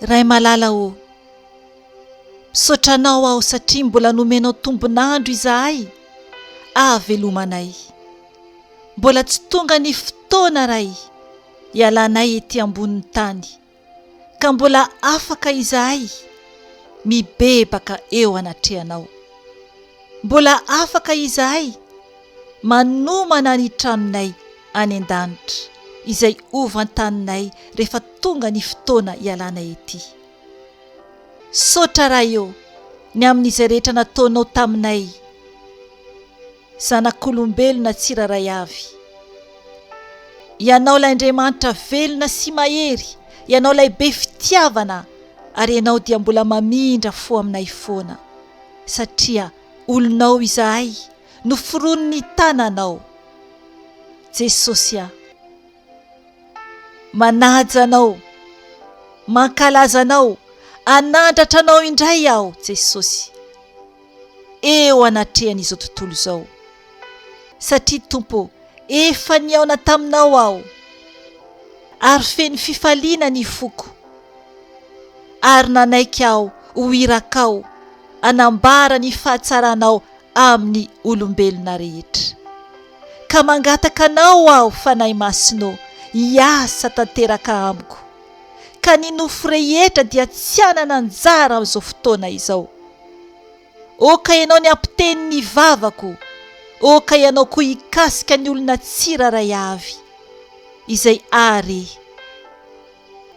Ray malala ô, misaotra Anao aho satria mbola nomenao tombon'andro izahay ahavelomanay. Mbola tsy tonga ny fotoana Ray hialanay ety ambonin'ny tany ka mbola afaka izahay mibebaka eo anatrehanao. Mbola afaka izahay manomana ny tranonay any an-danitra izay hovantaninay rehefa tonga ny fotoana hialanay ety. Saotra Ray ô ny amin'izay rehetra nataonao taminay zanak'olombelona tsirairay avy. Ianao ilay Andriamanitra velona sy mahery, Ianao ilay be fitiavana ary Ianao dia mbola mamindra fo aminay foana satria olonao izahay noforonin'ny tananao. Jesosy a! Manaja Anao, mankalaza Anao, anandratra Anao indray aho Jesosy eo anatrehan'izao tontolo izao satria Tompo ô, efa nihaona taminao aho ary feno fifaliana ny foko ary nanaiky aho ho irakao hanambara ny fahatsaranao amin'ny olombelona rehetra. Ka mangataka Anao aho Fanahy Masina ô hiasa tanteraka amiko. Ka ny nofo rehetra dia tsy hanana anjara amin'izao fotoana izao. Oka Ianao ny hampiteny ny vavako, oka Ianao koa hikasika ny olona tsirairay avy izay ary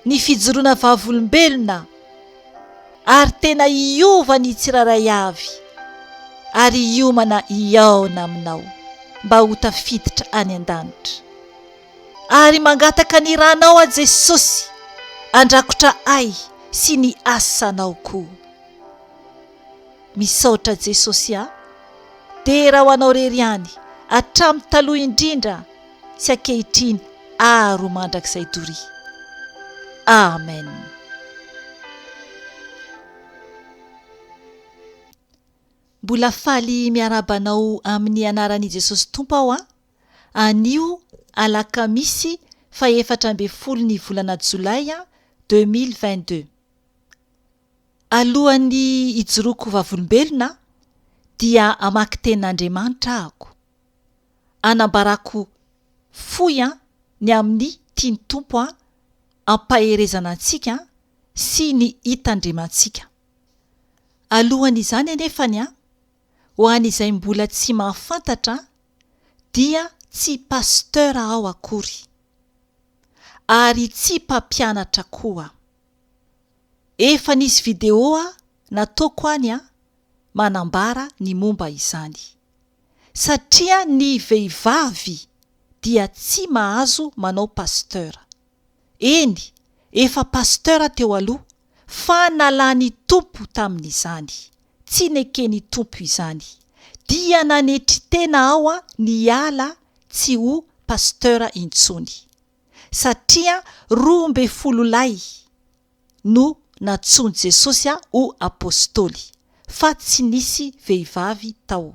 ny fijoroana vavolombelona ary tena hiova ny tsirairay avy ary hiomana hihaona aminao mba ho tafiditra any an-danitra. Ary mangataka ny ranao aho Jesosy andrakotra ahy sy ny asanao koa. Misaotra Jesosy a! Dera ho anao rery ihany hatramin'ny taloha indrindra sy ankehitriny ary ho mandrakizay doria. Amen. Mbola faly miarahaba anao amin'ny anaran'i Jesosy Tompo aho a! Anio alakamisy faha 14 ny volana jolay 2022. Alohan'ny hijoroako ho vavolombelona dia hamaky tenin'Andriamanitra ahako. Hanambarako fohy ny amin'ny tian'ny Tompo hampaherezana antsika sy ny hitandremantsika. Alohan'izany anefany, ho an'izay mbola tsy mahafantatra dia tsy Pasteur aho akory. Ary tsy mpampianatra koa. Efa nisy vidéo nataoko any manambara ny momba izany. Satria ny vehivavy dia tsy mahazo manao pasteur. Eny, efa pasteur teo aloha fa nalan'ny Tompo tamin'izany. Tsy neken'ny Tompo izany. Dia nanetry tena aho niala tsy ho pasteur intsony. Satria 12 lahy no nantsoin'i Jesosy ho apostoly, fa tsy nisy vehivavy tao.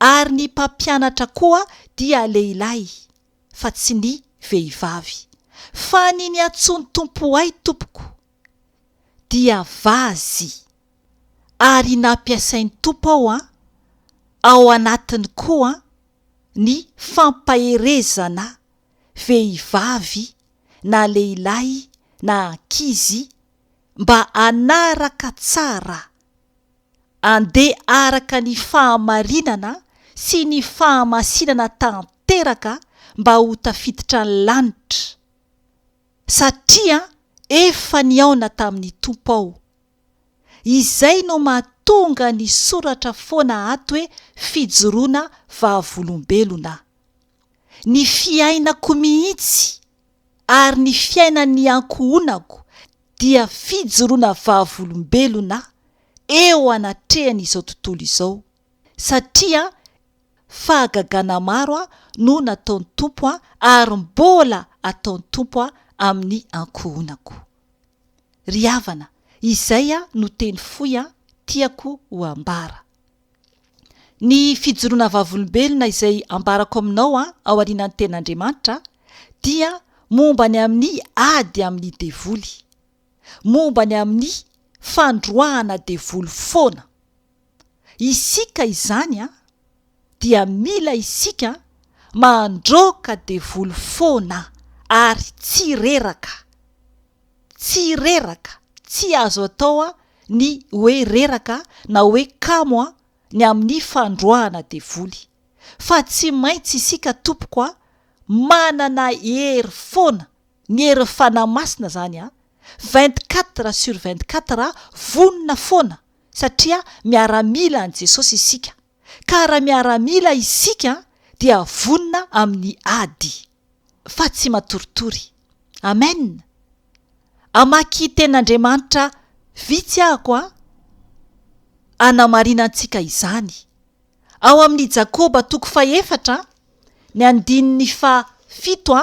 Ary ny mpampianatra koa dia lehilahy, fa tsy ny vehivavy. Fa ny niantsoan'ny Tompo ahy tompoko, dia vazy, ary nampiasain'ny Tompo aho an, ao anatiny koa ny fampaherezana vehivavy na lehilahy na ankizy mba hanaraka tsara, andeha araka ny fahamarinana sy ny fahamasinana tanteraka mba ho tafiditra ny lanitra, satria efa nihaona tamin'ny Tompo aho. Izay no mahatonga ny soratra foana ato hoe fijoroana vavolombelona. Ny fiainako mihitsy ary ny fiainan'ny ankohonako dia fijoroana vavolombelona eo anatrehan'izao tontolo izao satria fahagagana maro no nataon'ny Tompo ary mbola ataon'ny Tompo amin'ny ankohonako. Ry havana, izay no teny fohy tiako ho ambara. Ny fijoroana vavolombelona izay ambarako aminao ao aorianan'ny tenin'Andriamanitra dia momba ny amin'ny ady amin'ny devoly. momba ny amin'ny fandroahana devoly foana. Isika izany an, dia mila isika mandroaka devoly foana ary tsy reraka. Tsy reraka, tsy azo atao ny hoe reraka na hoe kamo ny amin'ny fandroahana devoly. Fa tsy maintsy isika tompoko a, manana hery foana, ny herin'ny Fanahy Masina zany a, 24 sur 24 vonona foana satria miaramila an'i Jesosy isika, ka raha miaramila isika dia vonona amin'ny ady, fa tsy matoritory. Amen! Hamaky tenin'Andriamanitra vitsy ahako a, hanamarinantsika izany. Ao amin'ny Jakoba toko fahefatra, ny andininy fahafito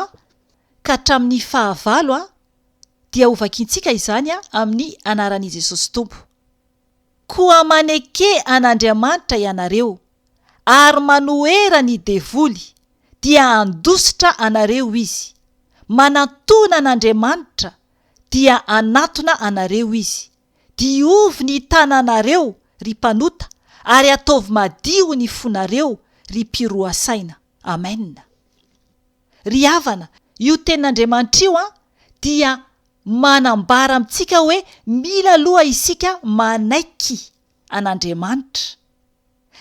ka hatramin'ny fahavalo dia hovakintsika izany amin'ny anaran'i Jesosy Tompo. Koa maneke an'Andriamanitra ianareo, ary manohera ny devoly, dia handositra anareo izy. Manantona an'Andriamanitra, dia hanatona anareo izy. Diovy ny tananareo, ry mpanota, ary ataovy madio ny fonareo, ry mpiroa saina. Amen. Ry havana, io tenin'Andriamanitra io an, dia manambara amintsika hoe mila aloha isika manaiky an'Andriamanitra.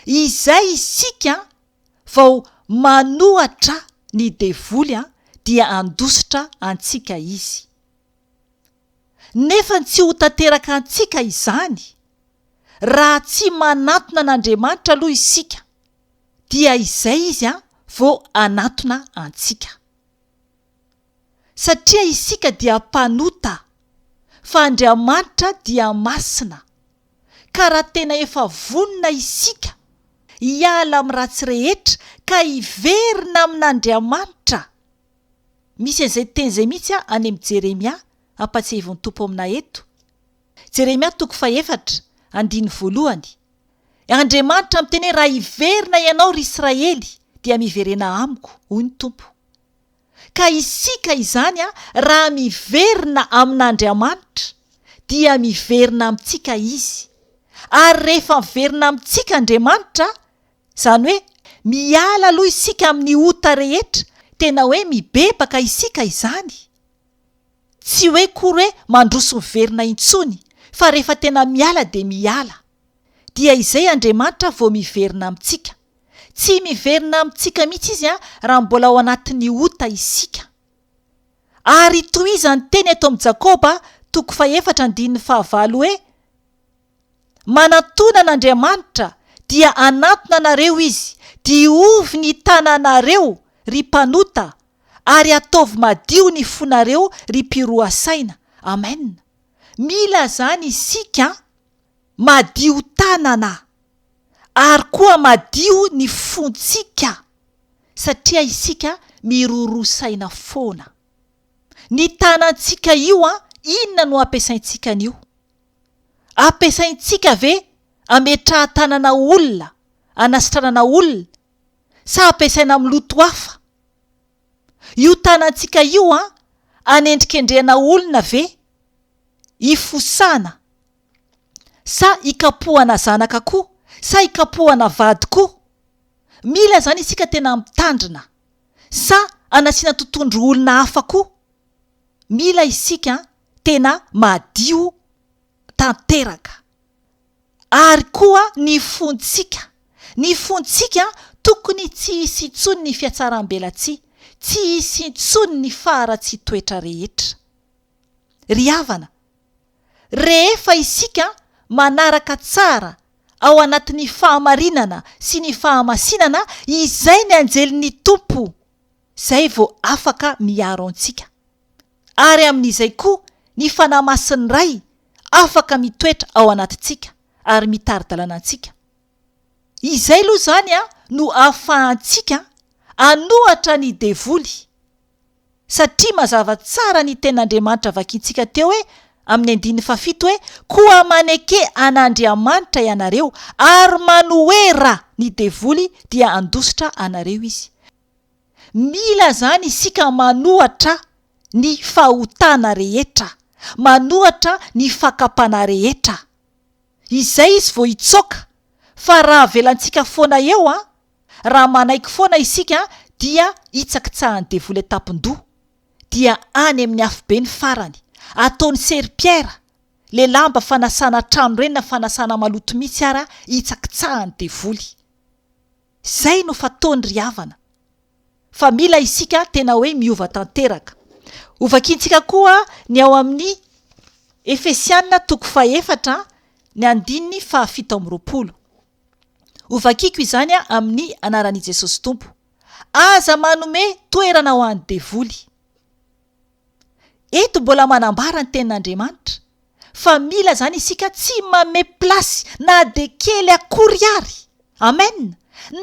Izay isika vao manohatra ny devoly an, dia handositra antsika izy. Nefa tsy ho tanteraka antsika izany raha tsy manantona an'Andriamanitra aloha isika, dia izay Izy vao hanantona antsika. Satria isika dia mpanota, fa Andriamanitra dia masina. Ka raha tena efa vonona isika hiala amin'ny ratsy rehetra ka hiverina amin'Andriamanitra, Misy an'izay teny izay mihitsy any amin'i Jeremia, ampatsiahivin'ny Tompo aminà eto. Jeremia toko fahefatra, andininy voalohany. Andriamanitra miteny hoe raha hiverina ianao ry Israely dia miverena amiko, hoy ny Tompo. Ka isika izany raha miverina amin'Andriamanitra dia miverina amintsika Izy. Ary rehefa miverina amintsika Andriamanitra Izany hoe miala aloha isika amin'ny ota rehetra, tena hoe mibebaka isika izany. Tsy hoe akory hoe mandroso miverina intsony fa rehefa tena miala dia miala. Dia izay Andriamanitra vao miverina amintsika. Tsy miverina amintsika mihitsy Izy raha mbola ao anatin'ny ota isika. Ary tohizany teny eto amin'i Jakoba toko fahefatra andininy fahavalo hoe, Manatona an'Andriamanitra, dia hanantona anareo Izy, diovy ny tananareo, ry mpanota, ary ataovy madio ny fonareo, ry mpiroa saina. Amen. Mila izany isika, madio tanana, ary koa madio ny fontsika, satria isika miroroa saina foana. Ny tanantsika io an, inona no ampiasaintsika an'io? Ampiasaintsika ve ametrahan-tanana olona, anasitranana olona, sa ampiasaina amin'ny loto hafa? Io tanantsika io an, anendrikendrehana olona ve? Ifosana? Sa ikapohana zanaka koa? Sa ikapohana vady koa? Mila izany isika tena mitandrina. Sa anasiana totondro olona hafa koa? Mila isika tena madio tanteraka. Ary koa ny fontsika. Ny fontsika tokony tsy hisy intsony ny fihatsaram-belatsihy, tsy hisy intsony ny faharatsian-toetra rehetra. Ry havana, rehefa isika manaraka tsara ao anatin'ny fahamarinana sy ny fahamasinana izay ny anjelin'ny Tompo, izay vao afaka miaro antsika. Ary amin'izay koa ny Fanahy Masin'ny Ray afaka mitoetra ao anatintsika ary mitari-dalana antsika. Izay aloha izany no ahafahantsika hanohatra ny devoly, satria mazava tsara ny tenin'Andriamanitra vakintsika teo hoe amin'ny andininy fahafito hoe, Koa maneke an'Andriamanitra ianareo, ary manohera ny devoly dia handositra anareo izy. Mila izany isika manohatra ny fahotana rehetra. Manohatra ny fakam-panahy rehetra. Izay izy vao hitsoaka fa raha avelantsika foana eo an, raha manaiky foana isika dia hitsakitsahan'ny devoly an-tampon-doha. Dia any amin'ny afobe ny farany. Ataony serpière, le lamba fanasana trano ireny na fanasana maloto mihitsy ara hitsakitsahan'ny devoly. Zay no fataony ry havana. Fa mila isika tena hoe miova tanteraka. Ho vakintsika koa ny ao amin'ny Efesiana toko fahefatra ny andininy faha 27. Ho vakiko izany amin'ny anaran'i Jesosy Tompo. Aza manome toerana ho an'ny devoly. Eto mbola manambara ny tenin'Andriamanitra fa mila zany isika tsy manome place na dia kely akory ary. Amen!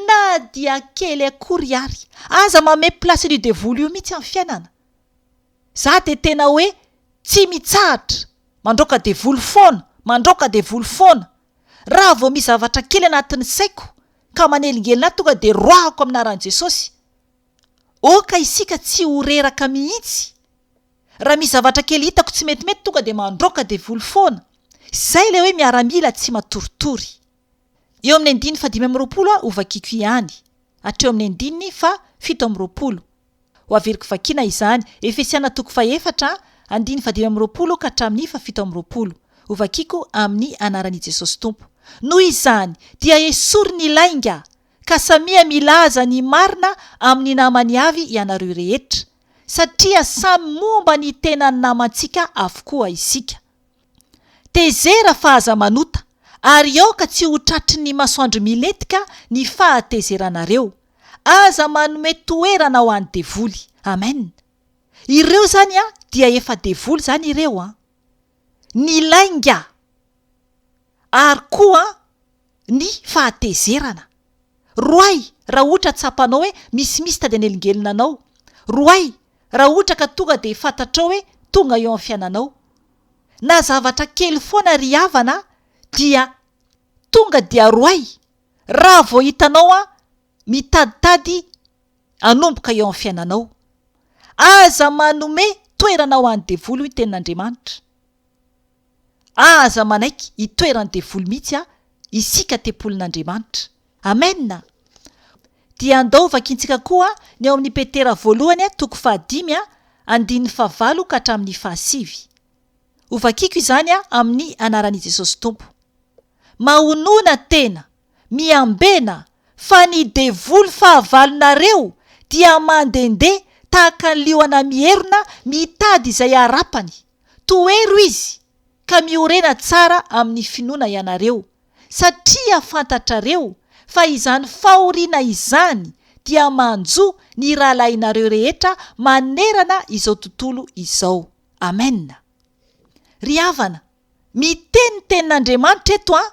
Na dia kely akory ary. Aza manome place an'io devoly io mihitsy amin'ny fiainana. Za dia tena hoe tsy mitsahatra mandroaka devoly foana, mandroaka devoly foana. Raha vao misy zavatra kely anatin'ny saiko ka manelingelina ahy tonga dia roahako amin'ny anaran'i Jesosy. Oka isika tsy ho reraka mihitsy. Raha misy zavatra kely hitako tsy metimety tonga dia mandroaka devoly foana. Izay ilay hoe miaramila tsy matoritory. Eo amin'ny andininy faha 25 aho hovakiko ihany, hatreo amin'ny andininy faha 27. Ho averiko vakiana izany, Efesiana toko fahefatra, andininy faha 25 ka hatramin'ny faha 27. Hovakiko amin'ny anaran'i Jesosy Tompo. Noho izany, dia esory ny lainga, ka samia milaza ny marina amin'ny namany avy ianareo rehetra, satria samy momba ny tenan'ny namantsika avokoa isika. Tezera fa aza manota, ary aoka tsy ho tratry ny masoandro milentika ny fahatezeranareo. Aza manome toerana ho an'ny devoly. Amen. Ireo izany an, dia efa devoly izany ireo an. Ny lainga, ary koa ny fahatezerana. Roay raha ohatra tsapanao hoe misimisy tady hanelingelina anao. Roay raha ohatra ka tonga dia fantatrao hoe tonga eo amin'ny fiainanao. Na zavatra kely foana ry havana dia tonga dia roay raha vao hitanao an mitaditady hanomboka eo amin'ny fiainanao. Aza manome toerana ho an'ny devoly hoy ny tenin'Andriamanitra. Aza manaiky hitoeran'ny devoly mihitsy a isika tempolin'Andriamanitra. Amen! Dia andao vakintsika koa ny ao amin'ny Petera voalohany toko fahadimy andininy fahavalo ka hatramin'ny fahasivy. Ho vakiko izany amin'ny anaran'i Jesosy Tompo. Mahonona tena, miambena, fa ny devoly fahavalonareo dia mandehandeha tahaka ny liona mierona mitady izay harapany. Tohero izy, ka miorena tsara amin'ny finoana ianareo, satria fantatrareo fa izany fahoriana izany dia manjo ny rahalahinareo rehetra manerana izao tontolo izao. Amen. Ry havana, miteny ny tenin'Andriamanitra eto an,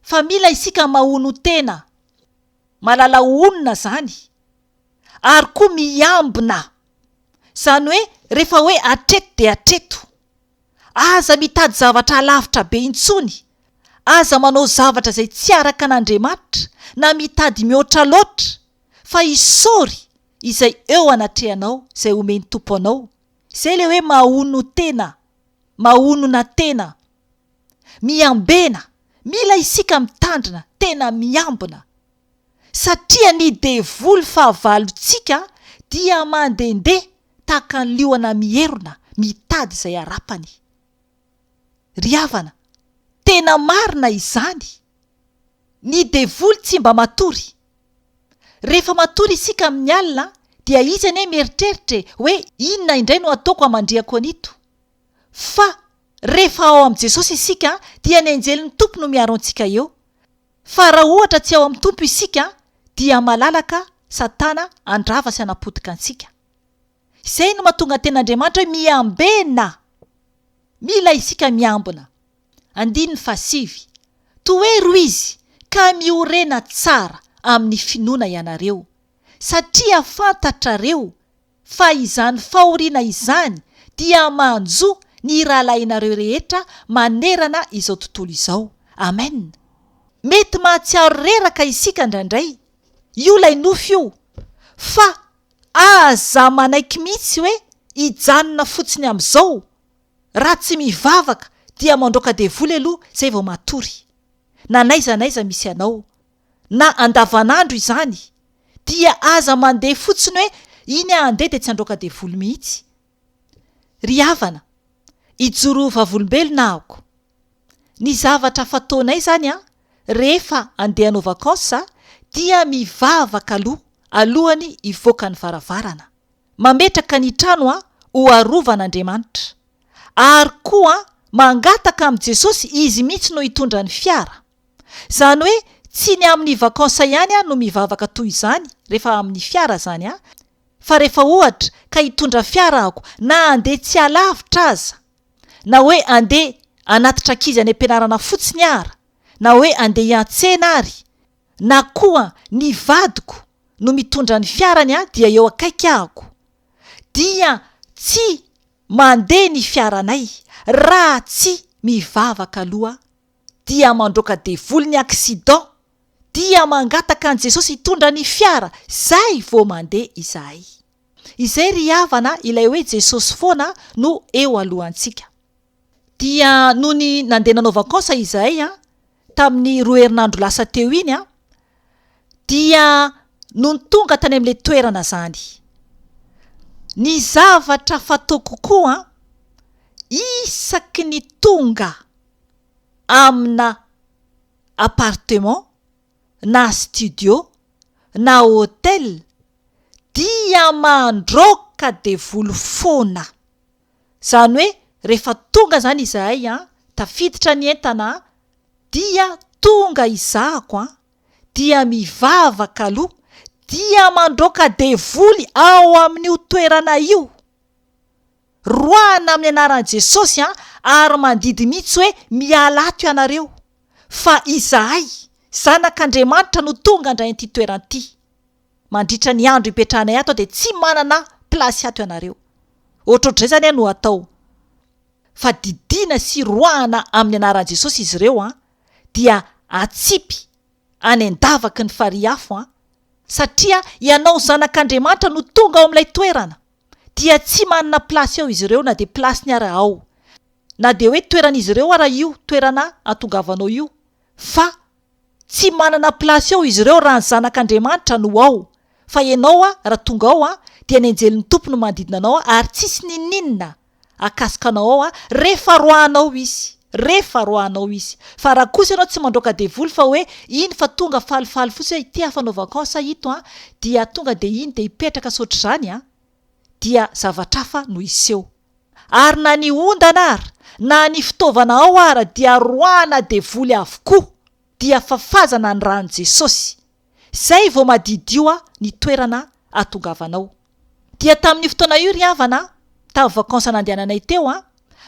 fa mila isika mahono tena, mahalala honina izany, ary koa miambina. Izany hoe rehefa hoe hatreto dia hatreto. Aza mitady zavatra alavitra be intsony. Aza manao zavatra izay tsy araka an'Andriamanitra na mitady mihoatra loatra fa isaory izay eo anatrehanao izay omen'ny Tompo anao. Izay ilay hoe mahono tena, mahonona tena. Miambena. Mila isika mitandrina, tena miambina. Satria ny devoly fahavalontsika dia mandehandeha tahaka ny liona mierona mitady izay harapany. Ry havana, tena marina izany! Ny devoly tsy mba matory. Rehefa matory isika amin'ny alina dia izy anie mieritreritra e, hoe inona indray no ataoko hamandrihako an'ito. Fa rehefa ao amin'i Jesosy isika dia ny anjelin'ny Tompo no miaro antsika eo. Fa raha ohatra tsy ao amin'ny Tompo isika dia malalaka satana handrava sy hanapotika antsika. Izay no mahatonga ny tenin'Andriamanitra hoe miambena! Mila isika miambina. Andininy fahasivy, Tohero izy ka miorena tsara amin'ny finoana ianareo, satria fantatrareo fa izany fahoriana izany dia manjo ny rahalahinareo rehetra manerana izao tontolo izao. Amen! Mety mahatsiaro reraka isika indraindray, io ilay nofy io, fa aza manaiky mihitsy hoe hijanona fotsiny amin'izao. Raha tsy mivavaka dia mandroaka devoly aloha zay vao matory. Na n'aiza n'aiza misy anao. Na andavanandro izany dia aza mandeha fotsiny hoe iny aho andeha dia tsy handroaka devoly mihitsy. Ry havana, hijoro ho vavolombelona ahoko. Ny zavatra fataonay izany an, rehefa andeha hanao vacances dia mivavaka aloha alohany hivoaka ny varavarana. Mametraka ny trano an ho arovan'Andriamanitra. Ary koa an mangataka amin'i Jesosy izy mihitsy no hitondra ny fiara. Izany hoe tsy ny amin'ny vacances ihany aho no mivavaka toy izany rehefa amin'ny fiara izany an, fa rehefa ohatra ka hitondra fiara ahoko na handeha tsy alavitra aza, na hoe andeha hanatitra ankizy any am-pianarana fotsiny ara, na hoe andeha hiantsena ary, na koa ny vadiko no mitondra ny fiarany an dia eo akaiky ahako, dia tsy mandeha ny fiaranay raha tsy mivavaka aloha dia mandroaka devoly ny accident dia mangataka an'i Jesosy hitondra ny fiara zay vao mandeha izahay. Izay ry havana ilay hoe Jesosy foana no eo alohantsika. Dia nony nandeha nanao vacances izahay an, tamin'ny roa herinandro lasa teo iny an, dia nony tonga tany amin'ilay toerana zany, ny zavatra fataoko koa an, isaky ny tonga amina appartement na studio na hotel dia mandroaka devoly foana. Zany hoe rehefa tonga zany izahay an, tafiditra ny entana an, dia tonga izahako an, dia mivavaka aloha, dia mandroaka devoly ao amin'io toerana io. Roahina amin'ny anaran'i Jesosy an, ary mandidy mihitsy hoe miala ato ianareo, fa izahay, zanak'Andriamanitra no tonga handray an'ity toerana ity. Mandritra ny andro ipetrahanay ato dia tsy manana place ato ianareo. Ohatrohatr'izay izany an no atao. Fa didiana sy roahana amin'ny anaran'i Jesosy izy ireo an, dia atsipy any an-davaky ny farihy afo an, satria ianao zanak'Andriamanitra no tonga ao amin'ilay toerana. Dia tsy manana place ao izy ireo na dia place-ny ara ao. Na dia hoe toeran'izy ireo ara io toerana atongavanao io fa tsy manana place ao izy ireo raha ny zanak'Andriamanitra no ao fa ianao a raha tonga ao a dia ny anjelin'ny Tompo no manodidina anao a ary tsisy ninoninona akasika anao ao a rehefa roahanao izy rehefa roahanao izy fa raha kosa ianao tsy mandroaka devoly fa hoe iny fa tonga falifaly fotsiny hoe ity aho fanao vacances ito a dia tonga dia iny dia hipetraka sy ohatr'izany a dia zavatra hafa no hiseho Ary na ny ondana ara, na ny fitaovana ao ara dia roahana devoly avokoa, dia fafazana ny ran'i Jesosy. Zay vao madidio ny toerana atongavanao. Dia tamin'io fotoana io ry havana a, tamin'ny vacances nandehananay teo an,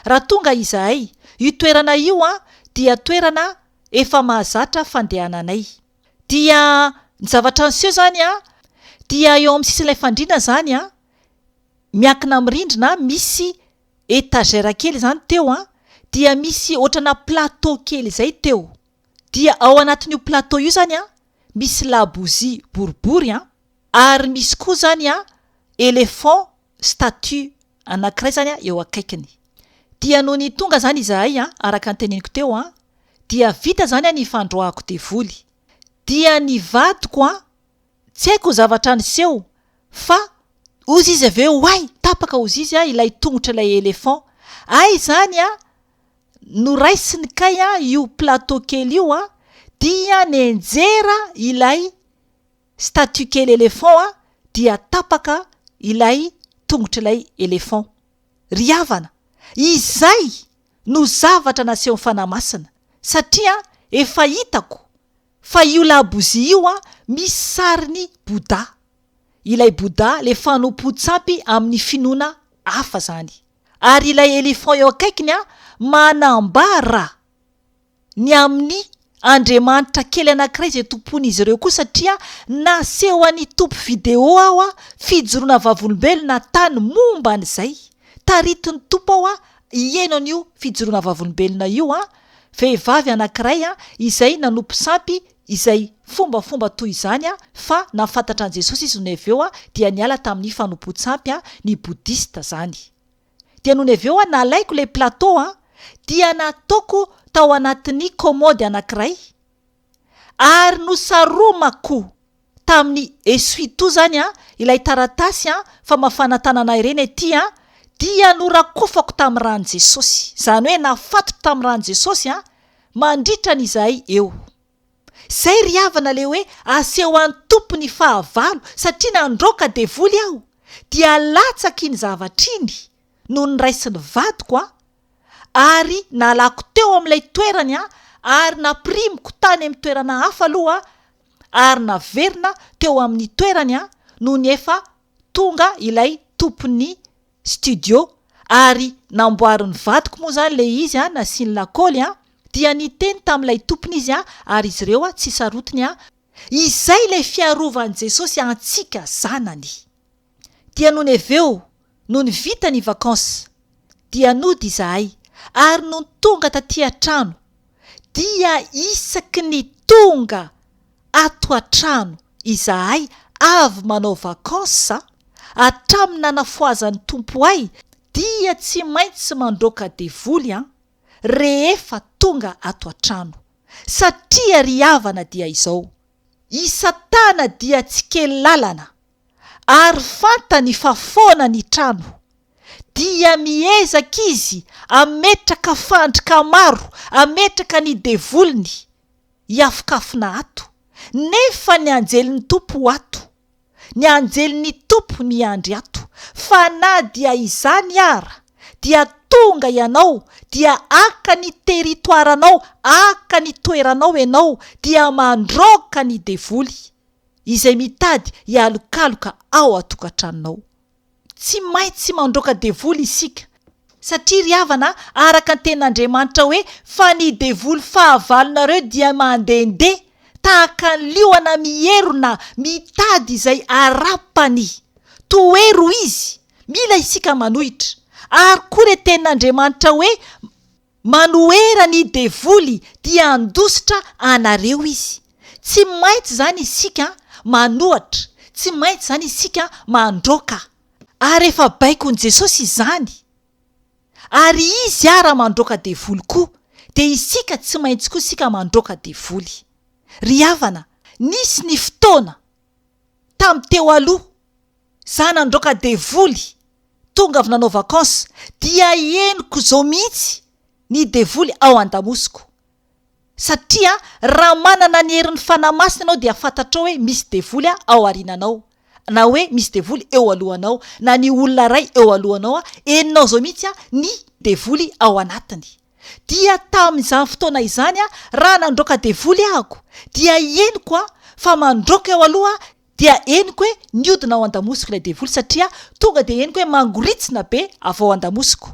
raha tonga izahay, io toerana io an dia toerana efa mahazatra fandehananay. Dia ny zavatra niseho zany an, dia eo amin'ny sisin'ilay fandriana zany an, miankina amin'ny rindrina misy étagère kely izany teo an, dia misy ohatrana plateau kely izay teo, dia ao anatin'io plateau io izany an, misy labozia boribory an, ary misy koa izany an éléphant statue anankiray izany an eo akaikiny. Dia nony tonga izany izahay an, araka ny teneniko teo an, dia vita izany an ny fandroahako devoly. Dia ny vadiko an, Tsy haiko ny zavatra niseho fa ozy izy avy eo oay! Tapaka ozy izy ilay tongotra ilay éléphant. Ay izany an! Noraisiny kay an io plateau kely io an dia nenjera ilay statue kely éléphant an dia tapaka ilay tongotr'ilay éléphant. Ry havana, izay no zavatra nasehon'ny Fanahy Masina satria efa hitako Fa io labozia io an misy sarin'i Bouddha. Ilay Bouddha le fanompoan-tsampy amin'ny finoana hafa zany. Ary ilay éléphant eo akaikiny an manambara ny amin'ny Andriamanitra kely anankiray izay tompoin'izy ireo koa satria naseho an'i Tompo vidéo aho an fijoroana vavolombelona tany momba an'izay. Taritin'ny Tompo aho an hihaino an'io fijoroana vavolombelona io an Vehivavy anankiray izay nanompo sampy izay fombafomba toy izany fa nahafantatra an'i Jesosy izy nony avy eo dia niala tamin'ny fanompoan-tsampy, ny Bodista izany. Dia nony avy eo aho nalaiko ilay plateau an, dia nataoko tao anatin'ny commode anankiray ary nosaromako tamin'ny essuie-tout zany an, ilay taratasy an famafana tanana ireny aty an, dia norakofako tamin'ny ran'i Jesosy, izany hoe nafatotro tamin'ny ran'i Jesosy an, mandritra ny izahay eo. Zay ry havana le hoe aseho an'i Tompo ny fahavalo satria nandroaka devoly aho dia latsaka iny zavatra iny nony raisin'ny vadiko an, ary nalako teo amin'ilay toerany an, ary nampirimiko tany amin'ny toerana hafa aloha ary naverina teo amin'ny toerany an, nony efa tonga ilay tompon'ny studio ary namboarin'ny vadiko moa izany ilay izy an, nasiany lakaoly an, dia niteny tamin'ilay tompony izy an, ary izy ireo an tsy sarotiny an, izay ilay fiarovan'i Jesosy antsika zanany. Dia nony avy eo, nony vita ny vacances, dia nody izahay, ary nony tonga taty an-trano, dia isaky ny tonga ato an-trano izahay avy manao vacances, hatramin'ny nanafohazan'ny Tompo ahy, dia tsy maintsy mandroaka devoly an, rehefa tonga ato an-trano. Satria ry havana dia izao, i Satana dia tsy kely lalana, ary fantany fa foana ny trano, dia miezaka izy ametraka fandrika maro, ametraka ny devoliny hiafokafona ato, nefa ny anjelin'ny Tompo ato, ny anjelin'ny Tompo miandry ato, fa na dia izany ara, dia tonga ianao dia haka ny territoire-nao, haka ny toeranao ianao, dia mandroaka ny devoly. izay mitady hialokaloka ao an-tokantranonao. Tsy maintsy mandroaka devoly isika, satria ry havana araka ny tenin'Andriamanitra hoe fa ny devoly fahavalonareo dia mandehandeha tahaka ny liona mierona mitady izay harapany. Tohero izy, mila isika manohitra. Ary koa re tenin'Andriamanitra hoe Manohera ny devoly dia handositra anareo izy. Tsy maintsy izany isika manohatra, tsy maintsy izany isika mandroaka. Ary efa baikon'i Jesosy izany. Ary Izy ara mandroaka devoly koa, dia isika tsy maintsy koa isika mandroaka devoly. Ry havana, nisy ny fotoana, tamin'ny teo aloha, za nandroaka devoly, tonga avy nanao vacances dia henoko zao mihitsy ny devoly ao andamosiko satria raha manana ny herin'ny fanahy masina ianao dia fantatrao hoe misy devoly ao arinanao na hoe misy devoly eo alohanao na ny olona iray eo alohanao henonao zao mihitsy ny devoly ao anatiny dia tamin'izany fotoana izany raha nandroaka devoly ahako dia henoko fa mandroaka eo aloha Dia henoko hoe niodina ao an-damosiko ilay devoly satria tonga dia henoko hoe mangoritsina be avy ao an-damosiko.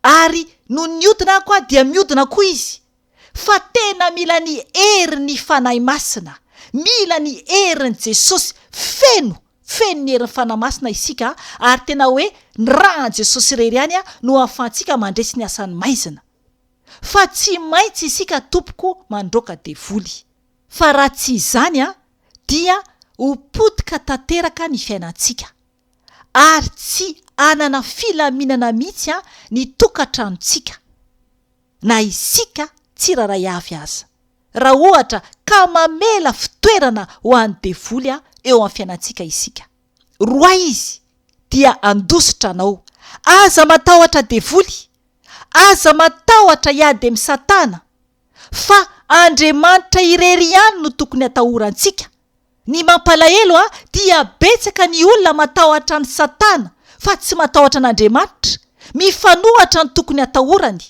Ary nony niodina aho koa dia miodina koa izy. Fa tena mila ny herin'ny Fanahy Masina, mila ny herin'i Jesosy feno, feno ny herin'ny Fanahy Masina isika ary tena hoe ny ràn'i Jesosy irery ihany no ahafahantsika mandresy ny asan'ny maizina. Fa tsy maintsy isika tompoko mandroaka devoly. Fa raha tsy izany an, dia ho potika tanteraka ny fiainantsika, ary tsy hanana filaminana mihitsy an ny tokantranontsika, na isika tsirairay avy aza, raha ohatra ka mamela fitoerana ho an'ny devoly an eo amin'ny fiainantsika isika. Roahy izy, dia handositra anao. Aza matahotra devoly, aza matahotra hiady amin'i Satana, Fa Andriamanitra irery ihany no tokony atahorantsika. Ny mampalahelo a dia betsaka ny olona matahotra an'i Satana fa tsy matahotra an'Andriamanitra. Mifanohatra ny tokony atahorany.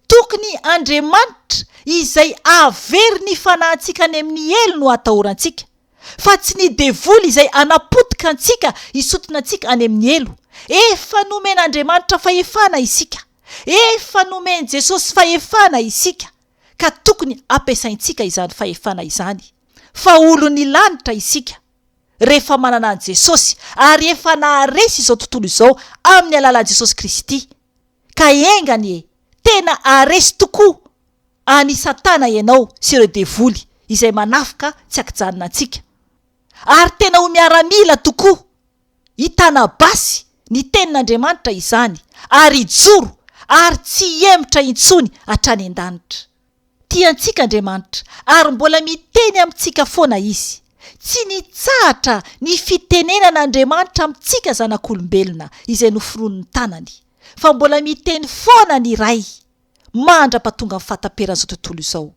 Tokony Andriamanitra izay hahavery ny fanahintsika any amin'ny helo no atahorantsika. Fa tsy ny devoly izay hanapotika antsika hisotona antsika any amin'ny helo. Efa nomen'Andriamanitra fahefana isika. Efa nomen'i Jesosy fahefana isika ka tokony ampiasaintsika izany fahefana izany. Fa olon'ny lanitra isika rehefa manana an'i Jesosy ary efa naharesy izao tontolo izao amin'ny alalan'i Jesosy Kristy. Ka enga anie tena haharesy tokoa an'i Satana ianao sy ireo devoly izay manafika tsy ankijanona antsika. Ary tena ho miaramila tokoa hitana basy. Ny Tenin'Andriamanitra izany, ary hijoro ary tsy hihemotra intsony hatrany an-danitra. Tia antsika Andriamanitra ary mbola miteny amintsika foana Izy. Tsy nitsahatra ny fitenenan'Andriamanitra amintsika zanak'olombelona izay noforonin'ny tanany, fa mbola miteny foana ny Ray mandra-pahatonga ny fahataperan'izao tontolo izao.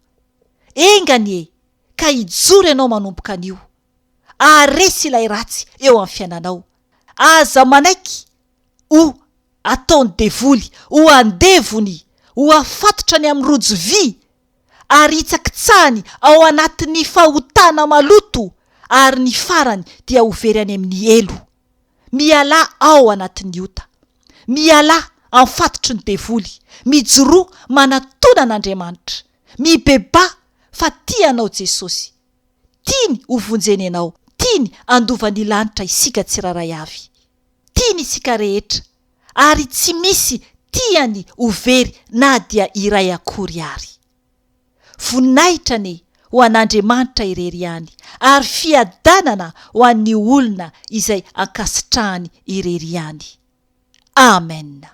Enga anie ka hijoro ianao manomboka anio. Haharesy ilay ratsy eo amin'ny fiainanao. Aza manaiky ho ataon'ny devoly ho andevony, ho afatotra ny amin'ny rojo vy, ary hitsakitsahany ao anatin'ny fahotana maloto, ary ny farany dia ho very any amin'ny helo. Mialà ao anatin'ny ota. Mialà amin'ny fatotry ny devoly. Mijoroa manatona an'Andriamanitra. Mibebaha fa tia anao Jesosy. Tiany ho vonjena ianao. Tiany handova ny lanitra isika tsirairay avy. Tiany isika rehetra ary tsy misy tiany ho very na dia iray akory ary. Voninahitra anie ho an'Andriamanitra irery ihany ary fiadanana ho an'ny olona izay ankasitrahany irery ihany. Amen.